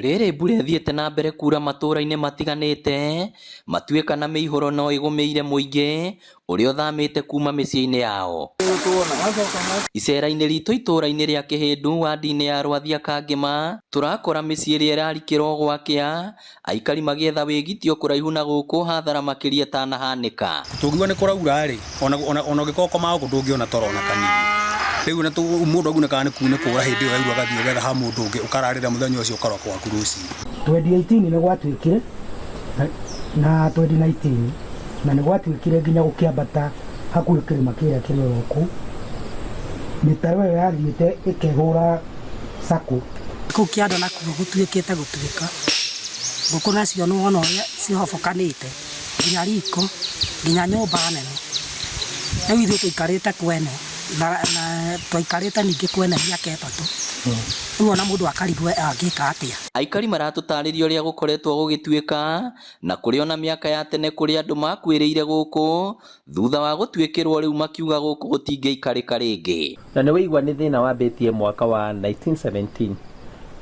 Rĩrĩ mbura ĩthiĩte na mbere kura matũra-inĩ matiganĩte, matuĩka na mĩihũro no ĩgũmĩire mũingĩ ũrĩa ũthamĩte kuma mĩciĩ-inĩ yao. Icera-inĩ ritũ itũra-inĩ rĩa Kĩhĩndu wadi-inĩ ya Rwathia Kangĩma, tũrakora mĩciĩ ĩrĩa ĩrarikĩrwo gwakĩa, aikari magĩetha wĩgitio kũraihu na gũkũ hathara makĩria ĩtanahanĩka. Tũngiuga nĩ kũraura rĩ, ona ona ona ũngĩkorwo ũkomaga gũkũ ndũngĩona toro ona kanini. Rĩu na mũndũ agunĩkaga nĩ nĩ kũra hĩndĩ ĩyo yaura ũgathiĩ ũgetha ha mũndũ ũngĩ ũkararĩra mũthenya ũcio ũkaroka gwaku rũcinĩ. 2018 nĩ gwatuĩkire na 2019 na nĩ gwatuĩkire nginya gũkĩambata hakuhĩ kĩrĩma kĩrĩa kĩrĩ oro kũu. Mĩtaro ĩyo yathiĩte ĩkehũra circle. Kũu kĩanda nakuo gũtuĩkĩte gũtuĩka. Ngũkũ nacio nĩ wona ũrĩa cihobokanĩte nginya riko nginya nyũmba nene. Rĩu ithuĩ tũikarĩte kwene na twaikarĩte ningĩ kwene mĩaka 3. Rĩu ona mũndũ akarigwo angĩka atĩa. Aikari maratũtarĩria ũrĩa gũkoretwo gũgĩtuĩka na kũrĩ ona mĩaka ya tene kũrĩ andũ makuĩrĩire gũkũ thutha wa gũtuĩkĩrwo rĩu makiuga gũkũ gũtingĩikarĩka rĩngĩ. Na nĩ waigua nĩ thĩna wambĩtie mwaka wa 1917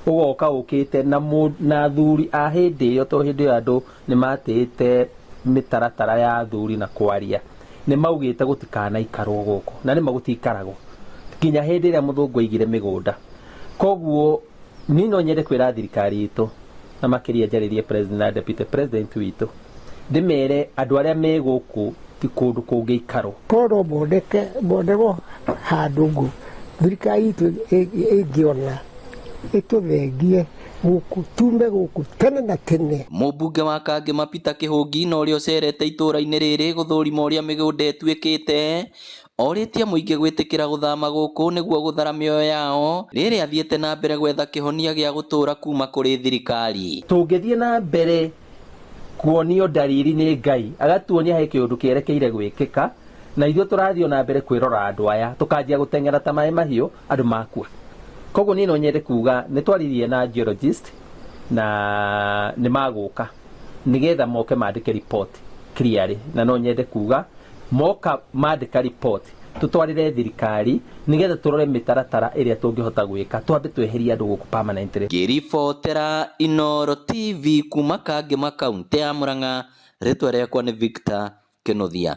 ũgoka ũkĩte na na athuri a hĩndĩ ĩyo, tondũ hĩndĩ ĩyo andũ nĩ matĩĩte mĩtaratara ya athuri na kwaria, nĩ maugĩte gũtikanaikarwo gũkũ, na nĩma gũtiikaragwo nginya hĩndĩ ĩrĩa mũthũngũ aigire mĩgũnda. Koguo niĩ no nyende kwĩra thirikari itũ, na makĩria njarĩrie president na deputy president witũ, ndĩmere andũ arĩa me gũkũ ti kũndũ kũngĩikarwo. Korwo mbondeke mbonderwo handũ ngũ thirikari itũ ĩngĩona ĩtũthengie gũkũ tume gũkũ tene na tene. Mũmbunge wa Kangĩma Peter Kĩhũngi na ũrĩa ũcerete itũra-inĩ rĩrĩ gũthũrima ũrĩa mĩgũnda ĩtuĩkĩte, orĩtie mũingĩ gwĩtĩkĩra gũthama gũkũ nĩguo gũthara mĩoyo yao rĩrĩ athiĩte na mbere gwetha kĩhonia gĩa gũtũra kuma kũrĩ thirikari. Tũngĩthiĩ na mbere kuonio ndariri nĩ Ngai, agatuonia he kĩũndũ kĩerekeire gwĩkĩka, na ithuĩ tũrathiĩ ona mbere kwĩrora andũ aya, tũkanjia gũteng'era ta maĩ mahiũ, andũ makua. Koguo niĩ no nyende kuga nĩ twaririe na geologist na nĩ magũka nĩgetha moke mandĩke report clearly, na no nyende kuga moka mandĩka report tũtwarĩre thirikari nĩgetha tũrore mĩtaratara ĩrĩa tũngĩhota gwĩka twambe tweherie andũ gũkũ permanently. Ngĩribotera Inooro TV kuma Kangĩma kaunti ya Murang'a, rĩtwa rĩakwa nĩ Victor Kĩnuthia.